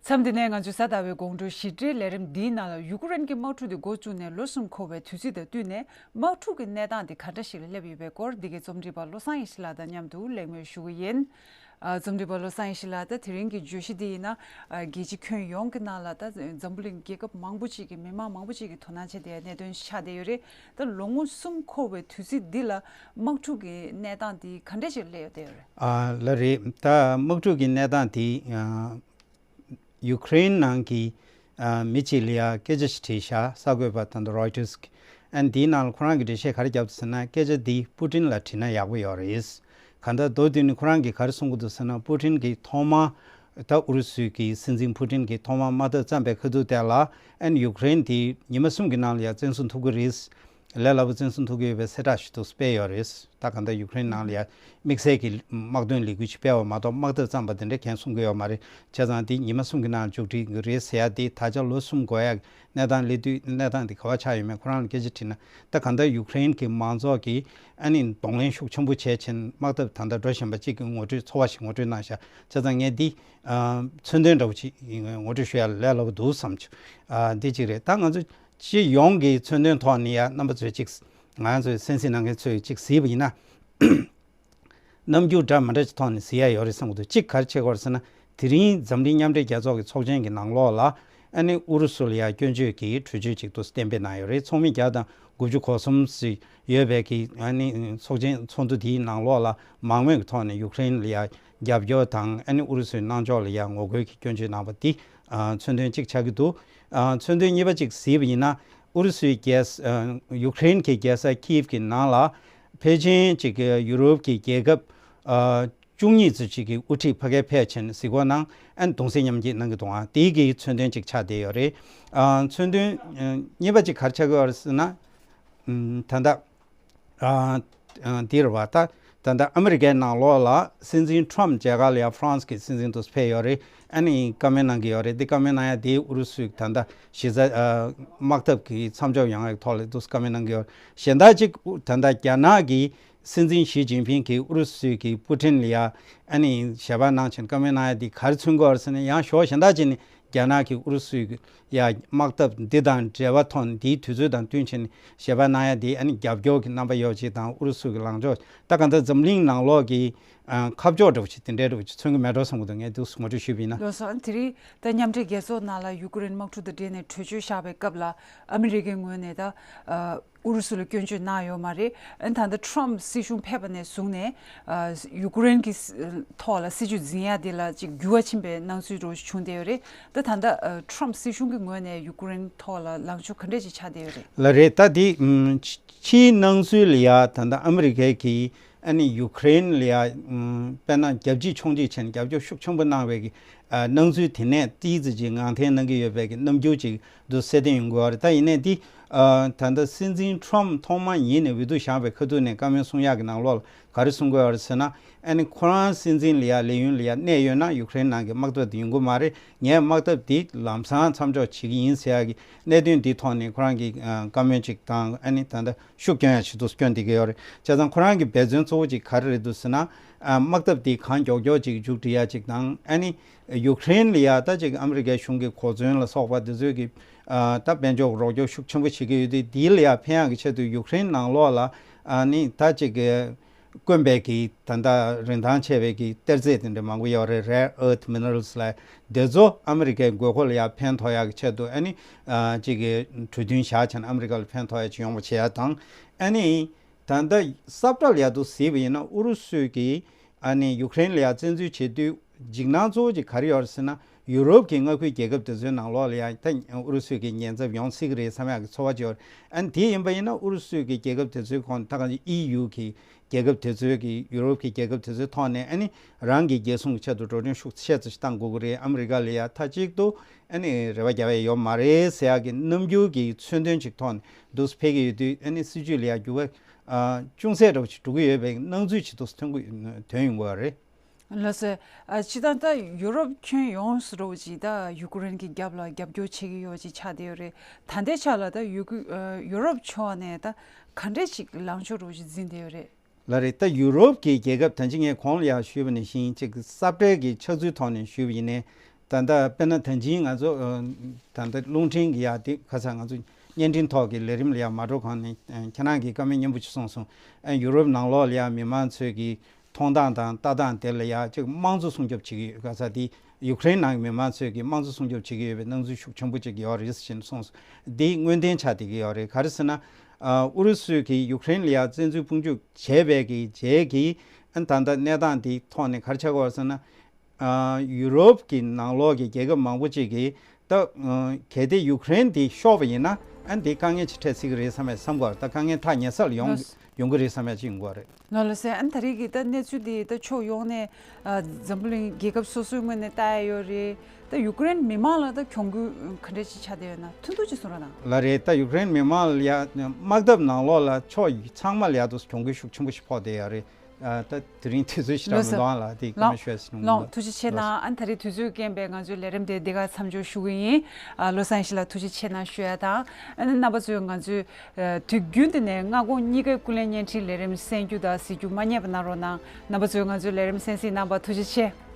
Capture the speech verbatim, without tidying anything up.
མཚམས་འདི་ནས་ང་ཚོའི་གཟའ་ཟླ་བའི་དགོང་དྲོའི་ཞིབ་ཕྲའི་ལས་རིམ་འདིའི་ནང་ལ་ཡུ་ཀེ་རེན་གྱི་དམག་འཁྲུག་འདི་འགོ་བཙུགས་ནས་ལོ་གསུམ་འཁོར་བའི་དུས་ཚིགས་དང་བསྟུན་ནས་དམག་འཁྲུག་གི་གནས་སྟངས་འདི་ག་འདྲ་ཞིག་ལ་སླེབས་ཡོད་པའི་སྐོར་འདི་གའི་རྩོམ་སྒྲིག་པ་བློ་བཟང་ཡེ་ཤེས་ལགས་དང་མཉམ་དུ་གླེང་མོལ་ཞུ་གི་ཡིན། ཨ། རྩོམ་སྒྲིག་པ་བློ་བཟང་ཡེ་ཤེས་ལགས། ད་དེ་རིང་གི་བརྗོད་གཞི་འདི་ཡིན་ན། ཨ། རྒྱལ་སྤྱི་ཁྱོན་ཡོངས་ཀྱི་ནང་ལ་ད་འཛམ་བུ་གླིང་རྒྱལ་ཁབ་མང་པོ་ཅིག་གི་མི་མང་མང་པོ་ཅིག་གིས་དོ་སྣང་བྱེད་བསྡད་གནད་དོན་ཆགས་བསྡད་ཡོད་རེད། ད་ལོ་ངོ་གསུམ་འཁོར་བའི་དུས་ཚིགས་འདི་ལ་དམག་འཁྲུག་གི་གནས་སྟངས་འདི་ག་འདྲ་ཞིག་སླེབས་བསྡད་ཡོད་རེད། ཨ། ལགས་རེད། ད་དམག་འཁྲུག་གི་གནས་སྟངས་དེ། ཨ། ཡུ་ཀེ་རེན་ནང་གི། ཨ། མི་གཅིག་ལ་ཡ་སྐད་ཆ་ཞིག་དྲིས་ཤག་གསར་འགོད་པ་ད་ལྟ་རོའི་ཊར་གྱིས། ཨ་ནི་དེའི་ནང་ལ་ཁོ་རང་གིས་འགྲེལ་བཤད་ག་རེ་བརྒྱབ་འདུག་ཟེར་ན། སྐད་ཆ་འདི་པུ་ཏིན་ལ་དྲིས་ན་ཡག་པོ་ཡོད་རེད། གང་ལྟར་མདོར་བསྡུས་ནས་ཁོ་རང་གིས་ག་རེ་གསུང་གི་འདུག་ཟེར་ན། པུ་ཏིན་གྱིས་ཐོག་མར་ད་ཨུ་རུ་སུའི་གི་སྲིད་འཛིན་པུ་ཏིན་གྱིས་ཐོག་མར་དམག་འཐབ་བརྩམས་པའི་ཁ་ཐུག་དེ་ལ། ཨ་ནི་ཡུ་ཀེ་རེན་དེ་ཉི་མ་གསུམ་གྱི་ནང་ལ་ཡ་བཙན་བཟུང་ཐུབ་ཀྱི་རེད། ལས་སླ་པོ་བཙན་བཟུང་ཐུབ་ཀྱི་ཡོད་པའི་གསལ་བསྒྲགས་ཤིག་ཏུ་སྤེལ་ཡོད་རེད། ད་གང་ལྟར་ཡུ་ཀེ་རེན་ནང་ལ་ཡ་དམིགས་བསལ་གྱི་དམག་དོན་ལས་འགུལ་ཞིག་སྤེལ་བ་མ་གཏོགས་དམག་འཐབ་བརྩམས་པ་དེ་འདྲ་གང་གསུང་གི་ཡོད་མ་རེད། བྱས་ཙང་དེ་ཉི་མ་གསུམ་གྱི་ནང་མཇུག་སྒྲིལ་གྱི་རེད་ཟེར་ཡ་དེ། ད་ཆ་ལོ་གསུམ་འགོར་ཡ་གནས་སྟངས་སླེབས་དུས་གནས་སྟངས་དེ་ག་པར་ཆགས་ཡོད་མེད་ཁོ་རང་ལ་སྐད་ཆ་དྲིས་ན། ད་གང་ལྟར་ཡུ་ཀེ་རེན་གྱི་མང་ཚོགས་ཀྱིས་ཨ་ནི་གདོང་ལེན་ཤུགས་ཆེན་པོ་བྱས་ཕྱིན། དམག་འཐབ་འགྲོ་བཞིན་པ་གཅིག་གི་ངོ་སྤྲོད་ཚོར་བ་ཞིག་ངོ་སྤྲོད་གནང་ཤག་བྱས་ཙང་ངས་འདི། ཨ། མཚོན་དོན་འདྲ་བོ་ཅིག་ངོ་སྤྲོད་ཞུ་ཡ་ལས་སླ་པོ་འདུག་བསམ་བྱུང་། ཨ། འདི་གཅིག་རེད། ད་ང་ཚོ་སྤྱི་ཡོངས་ཀྱི་མཚོན་དོན་ཐོག་ནས་ཡ་རྣམ་པ་ཚོས་ཅིག་ང་ཚོའི་གསན་གཟིགས་གནང་མཁན་ཚོས་ཅིག་གཟིགས་པ་ཡིན་ན། རྣམ་འགྱུར་འདྲ་མི་འདྲ་ཅིག་ཐོག་ནས་གཟིགས་ཡ་ཡོད་རེད་བསམ་གྱི་འདུག་གཅིག་ག་རེ་བྱེད་ཀྱི་ཡོད་རེད་ཟེར་ན། དེ་རིང་འཛམ་གླིང་མཉམ་འབྲེལ་རྒྱལ་ཚོགས་ཀྱི་ཚོགས་ཆེན་གྱི་ནང་ལོགས་ལ། ཨ་ནི་ཨུ་རུ་སུ་ལ་ཡ་སྐྱོན་བརྗོད་ཀྱི་གྲོས་ཆོད་ཅིག་ཏུ་གཏན་འབེབས་གནང་ཡོད་རེད། ཚོགས་མི་བརྒྱ་དང་དགུ་བཅུ་གོ་གསུམ་ཞིག་ཡོད་པའི་གི། ཨ་ནི་ཚོགས་ཆེན་ཚོགས་འདུ་དེའི་ནང་ལོགས་ལ་མང་མོས་ཀྱི་ཐོག་ནས་ཡུ་ཀེ་རེན་ལ་ཡ་རྒྱབ་སྐྱོར་དང་། ཨ་ནི་ཨུ་རུ་སུའི་གནང་ཕྱོགས་ལ་ཡ་ངོ་རྒོལ་གྱི་སྐྱོན་བརྗོད་གནང་པ་འདི། ཨ། མཚོན་དོན་གཅིག་ཆགས་ཀྱི་འདུག་ཨ། མཚོན་དོན་གཉིས་པ་ཅིག་གཟིགས་པ་ཡིན་ན། ཨུ་རུ་སུའི་རྒྱལ་ས། ཨ། ཡུ་ཀེ་རེན་གྱི་རྒྱལ་ས་ཁིབ་ཀྱི་ནང་ལ་ཕལ་ཆེར་ཅིག་གི་ཡུ་རོབ་ཀྱི་རྒྱལ་ཁབ། ཨ། བཅུ་གཉིས་ཙམ་ཅིག་གི་དབུ་ཁྲིད་ཕ་གིར་ཕེབས་ཕྱིན་གཟིགས་སྐོར་གནང་། ཨ་ནི་གདུང་སེམས་མཉམ་སྐྱེད་གནང་གི་འདུག་ཨ། དེ་གི་མཚོན་དོན་ཅིག་ཆགས་བསྡད་ཡོད་རེད། ཨ། མཚོན་དོན་ཨ་གཉིས་པ་ཅིག་ག་རེ་ཆགས་ཀྱི་ཡོད་རེད་ཟེར་ན། ཨམ། ད་ལྟ། ཨ། ཨ། འདི་རེད་བ། ད་ད་ལྟ་ཨ་མི་རི་ཀའི་ནང་ལོགས་ལ་སྲིད་འཛིན་ཊམ་མཇལ་ཁ་ལ་ཡ་ཧྥ་རན་སི་གི་སྲིད་འཛིན་དུ་ཕེབས་ཡོད་རེད། ཨ་ནི་བཀའ་མོལ་གནང་གི་ཡོད་རེད། འདི་བཀའ་མོལ་གནང་ཡ་དེ་ཨུ་རུ་སུའི་ད་ལྟ་གཞི་རྩ། ཨ། དམག་འཐབ་ཀྱི་མཚམས་འཇོག་ཡོང་ཡའི་ཐོག་ལ་འདུག་བཀའ་མོལ་གནང་གི་ཡོད་རེད། གཞན་དག་ཅིག་ད་ལྟ་རྒྱ་ནག་གི་སྲིད་འཛིན་ཞི་ཅིན་ཕིང་གིས་ཨུ་རུ་སུའི་གི་པུ་ཏིན་ལ་ཡ་ཨ་ནི་ཞལ་པར་གནང་ཕྱིན། བཀའ་མོལ་གནང་ཡ་དེ་ག་རེ་མཚོན་གྱི་ཡོད་རེད་ཟེར་ན། ཡང་ཕྱོགས་གཞན་དག་ཅིག་ནས་རྒྱ་ནག་གིས་ཨུ་རུ་སུའི་ཡ་དམག་འཐབ་འདི་དང་འབྲེལ་བ་ཐོག་ནས་དེའི་དུས་ཚོད་དང་བསྟུན་ཕྱིན་ཞལ་པར་གནང་ཡ་དེ། ཨ་ནི་རྒྱབ་སྐྱོར་གྱི་རྣམ་པ་ཡོད་ཅིག་དང་། ཨུ་རུ་སུ་གི་ལངས་ཕྱོགས། ད་གང་ལྟར་འཛམ་གླིང་ནང་ལོགས་ཀྱི། ཨ། ཁ་ཕྱོགས་འདྲ་བོ་ཞིག་དེ་འདྲའི་འདྲ་བོ་ཞིག་མཚོན་གྱི་མེད་འགྲོ་བསམ་གྱི་འདུག་ངས་འདུག་ངོ་སྤྲོད་ཞུས་པ་ཡིན་ན། ལགས་སོ། ཨ་ནི་དེ་རིང་ད་མཉམ་འབྲེལ་རྒྱལ་ཚོགས་ནང་ལ་ཡུ་ཀེ་རེན་དམག་འཁྲུག་དང་འབྲེལ་ནས་གྲོས་ཆོད་བཞག་པའི་སྐབས་ལ། ཨ་མི་རི་ཀའི་ངོས་ནས་ད། ཨ། ཨུ་རུ་སུ་ལ་སྐྱོན་བརྗོད་གནང་ཡོད་མ་རེད། ཨ་ནི་ད་ལྟ་ཊམ་སྲིད་གཞུང་ཕེབས་པ་ནས་བཟུང་ནས། ཨ། ཡུ་ཀེ་རེན་གྱི་ཐོག་ལ་སྲིད་ཇུས་འཛིན་ཡ་དེ་ལ་ཅིག་འགྱུར་བ་ཕྱིན་པའི་སྣང་ཚུལ་འདྲ་བོ་ཞིག་བྱུང་བསྡད་ཡོད་རེད། ད་ད་ལྟ། ཨ། ཊམ་སྲིད་གཞུང་གི་ངོས་ནས་ཡུ་ཀེ་རེན་ཐོག་ལ་ལངས་ཕྱོགས་ག་འདྲས་ཅིག་ཆགས་བསྡད་ཡོད་རེད། ལགས་རེད། ད་དེ། ཨམ། ཕྱིའི་སྣང་ཚུལ་ལ་ཡ་ད་ལྟ་ཨ་མི་རི་ཀའི་གི། ཨ་ནི་ཡུ་ཀེ་རེན་ལ་ཡ། ཨམ། དཔེར་ན་རྒྱབ་གཅིག་མཆོང་གཅིག་བྱས་ནས་རྒྱབ་སྐྱོར་ཤུགས་ཆེན་པོ་གནང་བའི་གི། ཨ། སྣང་ཚུལ་དེ་ནས་ཏོག་ཙམ་ཅིག་ངང་འཐེན་གནང་གི་ཡོད་པའི་གི་རྣམ་འགྱུར་ཅིག་འདུག་གསལ་སྟོན་ཡོང་གི་ཡོད་རེད། ད་ཡིན་ནའི་འདི། ཨ། ད་ལྟ་སྲིད་འཛིན་ཊམ་ཐོག་མ་ཉིད་ནས་འོས་བསྡུ་བཞེངས་པའི་ཁ་ཐུག་ནས་བཀའ་མོལ་གསུང་ཡག་གི་ནང་ལོགས་ལ་ག་རེ་གསུང་གི་ཡོད་རེད་ཟེར་ན། ཨ་ནི་ཁོ་རང་སྲིད་འཛིན་ལ་ཡ་ལས་ཡུན་ལ་ཡ་གནས་ཡོད་ན་ཡུ་ཀེ་རེན་ནང་གི་དམག་འཐབ་དེ་ཡོང་གི་མ་རེད། ངས་དམག་འཐབ་དེ་ལམ་སང་མཚམས་འཇོག་བྱེད་ཀྱི་ཡིན་ཟེར་ཡག་གི་གནད་དོན་འདིའི་ཐོག་ནས་ཁོ་རང་གིས། ཨ། བཀའ་མོལ་ཅིག་དང་། ཨ་ནི་ད་ལྟ་ཤུགས་སྐྱོན་ཡ་ཆེད་དུ་སྐྱོན་བསྡད་ཀྱི་ཡོད་རེད། བྱས་ཙང་ཁོ་རང་གི་འབད་བརྩོན་གཙོ་བོ་ཅིག་ག་རེ་རེད་འདུག་ཟེར་ན། ཨ། དམག་འཐབ་དེ་གང་མགྱོགས་མགྱོགས་ཅིག་མཇུག་སྒྲིལ་ཡ་ཅིག་དང་། ཨ་ནི་ཡུ་ཀེ་རེན་ལ་ཡ་ད་ཅིག་ཨ་མི་རི་ཀའི་གཞུང་གི་གོ་མཚོན་ལ་སོགས་པ་དེ་ཚོས་ཀྱི། ཨ། ད་དཔལ་འབྱོར་རོགས་སྐྱོར་ཤུགས་ཆེན་པོ་བྱེད་ཀྱི་ཡོད་དུས། དེ་ལ་ཡ་ཕན་ཡག་གི་ཆེད་དུ་ཡུ་ཀེ་རེན་ནང་ལོགས་ལ། ཨ་ནི་ད་ཅིག་གི་དཀོན་པའི་གི་ད་ལྟ་རིན་ཐང་ཆེ་བའི་གི་གཏེར་རྫས་དེ་འདྲ་མང་པོ་ཡོད་རེད། རེར་ཨར་ཐི་མི་ནི་རལ་སི་ལ། དེ་ཚོ་ཨ་མི་རི་ཀའི་དགོས་མཁོ་ལ་ཡ་ཕན་ཐོགས་ཡག་གི་ཆེད་དུ། ཨ་ནི། ཨ། ཅིག་གི་གྲོས་མཐུན་བཞག་བྱས་ནས་ཨ་མི་རི་ཀ་ལ་ཕན་ཐོགས་ཡག་ཅིག་ཡོང་བ་བྱེད་ཡག་དང་། ཨ་ནི། ད་ལྟ་ས་བཀྲ་ལ་ཡ་འདུག་གཟིགས་པ་ཡིན་ན། ཨུ་རུ་སུས་ཀྱིས་ཨ་ནི་ཡུ་ཀེ་རེན་ལ་ཡ་བཙན་འཛུལ་བྱེད་དུས་འཇིགས་སྣང་གཙོ་བོ་ཅིག་ག་རེ་ཡོད་རེད་ཟེར་ན། ཡུ་རོབ་ཀྱི་མངའ་ཁུལ་རྒྱལ་ཁབ་དེ་ཚོའི་ནང་ལོགས་ལ་ཡ་ད་ཨུ་རུ་སུས་ཀྱིས་ཉེན་ཚབས་ཡོང་སྲིད་ཀྱི་རེད་བསམ་ཡག་གི་ཚོར་བ་ཅིག་ཡོད་རེད། ཨ་ནི་དེ་ཡིན་པ་ཡིན་ན་ཨུ་རུ་སུས་ཀྱིས་རྒྱལ་ཁབ་དེ་ཚོའི་ཁོངས། ད་ག་ཨི་ཡུ་གི་རྒྱལ་ཁབ་དེ་ཚོའི་གི། ཡུ་རོབ་ཀྱི་རྒྱལ་ཁབ་དེ་ཚོའི་ཐོག་ནས། ཨ་ནི་རང་གི་རྒྱལ་སྲུང་གི་ཆེད་དུ་འགྲོ་གྲོན་ཤུགས་ཆེ་ཙམ་ཞིག་གཏང་དགོས་ཀྱི་རེད། ཨ་མི་རི་ཀ་ལ་ཡ་མཐའ་གཅིག་ཏུ་ཨ་ནི་རེ་བ་རྒྱག་ཡ་ཡོད་མ་རེད་ཟེར་ཡག་གི་རྣམ་འགྱུར་གྱི་མཚོན་དོན་ཅིག་ཐོག་ནས་འདུག་སེ་ཕེབས་ཀྱི་ཡོད་དུས། ཨ་ནི་སྲིད་ཇུས་ལ་ཡ་འགྱུར་བ། ཨ། ཅུང་ཟད་འདྲ་བོ་ཞིག་འགྲོ་གི་ཡོད་པའི་སྣང་ཚུལ་ཅིག་འདུག་སེ་ཐོན་གི། ཐོན་ཡོང་གི་ཡོད་རེད། ལགས་སོ། ཨ། སྤྱིར་བཏང་ད་ཡུ་རོབ་ཁྱོན་ཡོངས་སུ་འདྲ་བོ་ཅིག་ད་ཡུ་ཀེ་རེན་གྱི་རྒྱབ་ལ་རྒྱབ་སྐྱོར་བྱེད་ཀྱི་ཡོད་ཅིག་ཆགས་བསྡད་ཡོད་རེད། ད་ལྟའི་ཆ་ལ་ད་ཡུ་ཀེ། ཨ། ཡུ་རོབ་ཕྱོགས་ནས་ད་ག་འདྲས་ཅིག་ལངས་ཕྱོགས་འདྲ་བོ་ཅིག་འཛིན་བསྡད་ཡོད་རེད། ལགས་རེད། ད་ཡུ་རོབ་ཀྱི་རྒྱལ་ཁབ། ད་ཅི་ངས་གོང་ལ་ཡང་ཞུས་པ་ནང་བཞིན་ཅིག་ས་བཀྲའི་གི་ཆགས་ཚུལ་ཐོག་ནས་ཞུས་པ་ཡིན་ནའི། ད་ལྟ་དཔེར་ན་ད་ཅིང་ང་ཚོ་ད་ལྟ་རླུང་འཕྲིན་གྱི་ཡ་དེ་ཁ་ས་ང་ཚོ་བརྙན་འཕྲིན་ཐོག་གི་ལས་རིམ་ལ་ཡ་མ་འགྲོ་གོང་ནས་ཁྱེད་རང་གིས་བཀའ་མོལ་སྙན་པོ་ཅིག་གསུངས་སོང་། ཡུ་རོབ་ནང་ལོགས་ལ་ཡ་མི་མང་ཚོས་ཀྱི་མཐོང་སྟངས་དང་ལྟ་སྟངས་དེ་ལ་ཡ་ཅིག་དམངས་གཙོ་སྲུང་སྐྱོབ་བྱེད་ཀྱི་ཡོད་ག་ས་དེ་ཡུ་ཀེ་རེན་ནང་གི་མི་མང་ཚོས་ཀྱི་དམངས་གཙོ་སྲུང་སྐྱོབ་བྱེད་ཀྱི་ཡོད་པའི་སྣང་ཚུལ་ཤུགས་ཆེན་པོ་ཅིག་ཡོད་རེད་ཟེར་གསུངས་སོང་། འདི་དངོས་བདེན་ཆགས་བསྡད་ཀྱི་ཡོད་རེད། ག་རེ་ཟེར་ན། ཨུ་རུ་སུས་ཀྱི་ཡུ་ཀེ་རེན་ལ་ཡ་བཙན་འཛུལ་དཔུང་འཇུག་བྱས་པའི་གི་རྗེས་ཀྱི་ཨ་ད་ལྟ་གནས་སྟངས་འདི་ཐོག་ནས་ག་རེ་ཆགས་ཀྱི་ཡོད་རེད་ཟེར་ན། ཡུ་རོབ་ཀྱི་ནང་ལོགས་ཀྱི་རྒྱལ་ཁབ་མང་པོ་ཅིག་གིས་ད་གལ་ཏེ་ཡུ་ཀེ་རེན་འདི་ཤོར་བ་ཡིན་ན་ཨ་འདི་དཀའ་ངལ་ཅིག་འཕྲད་སྲིད་ཀྱི་རེད་བསམ་པའི་བསམ་གྱི་ཡོད་རེད། ད་དཀའ་ངལ་ཐག་ཉེ་སར་ཡོང་ལགས། ཡོང་གི་རེད་བསམ་ཡ་ཅིག་ཡོང་གི་ཡོད་རེད། ལགས་ལགས་སེ། ཨ་ནི་ད་རེས་ཀྱི་ད་གནས་ཚུལ་འདི་ད་ཕྱོགས་ཡོངས་ནས་ཨ་འཛམ་བུ་གླིང་རྒྱལ་ཁབ་སོ་སོའི་ངོས་ནས་ལྟ་ཡ་ཡོད་རེད། ད་ཡུ་ཀེ་རེན་མི་མང་ལ་ད་གྱོང་གུད་ག་འདྲ་ཅིག་ཆགས་བསྡད་ཡོད་ན་ཐུང་ཐུང་ཅིག་གསུང་རོགས་གནང་། ལགས་རེད། ད་ཡུ་ཀེ་རེན་མི་མང་ལ་ཡ་དམག་འཐབ་ནང་ལོགས་ལ་ཕྱོགས་ཚང་མ་ལ་ཡ་དུ་གྱོང་གུད་ཤུགས་ཆེན་པོ་ཞིག་ཕོག་བསྡད་ཡོད་རེད། ཨ་ད་དེ་རིང་དུས་ཚོད་ཞིག་རག་མི་འདུག་ཨང་ལགས། དེ་བཀའ་མོལ་ཞུ་ཡ་ཞིག་གནང་། ལགས་ལགས། ཐུགས་རྗེ་ཆེ་གནང་། ཨ་ནི་ད་རེས་དུས་ཚོད་རྐྱེན་པས་ང་ཚོའི་ལས་རིམ་དེ་འདི་གར་མཚམས་འཇོག་ཞུ་གི་ཡིན། ཨ་བློ་བཟང་ཡེ་ཤེས་ལགས་ཐུགས་རྗེ་ཆེ་གནང་ཞུ་ཡ་དང་། ཨ་ནི་རྣམ་པ་ཚོས་ང་ཚོའི་ཨ་དུས་རྒྱུན་དུ་ནས་སྔ་དགོང་གཉིས་ཀའི་སྐུ་ལས་བརྙན་འཕྲིན་ལས་རིམ་གསན་རྒྱུ་དང་གཟིགས་རྒྱུ་མ་བསྙེལ་བ་གནང་རོགས་གནང་། རྣམ་པ་ཚོས་ང་ཚོའི་ལས་རིམ་གསན་གཟིགས་གནང་བར་ཐུགས་རྗེ་ཆེ།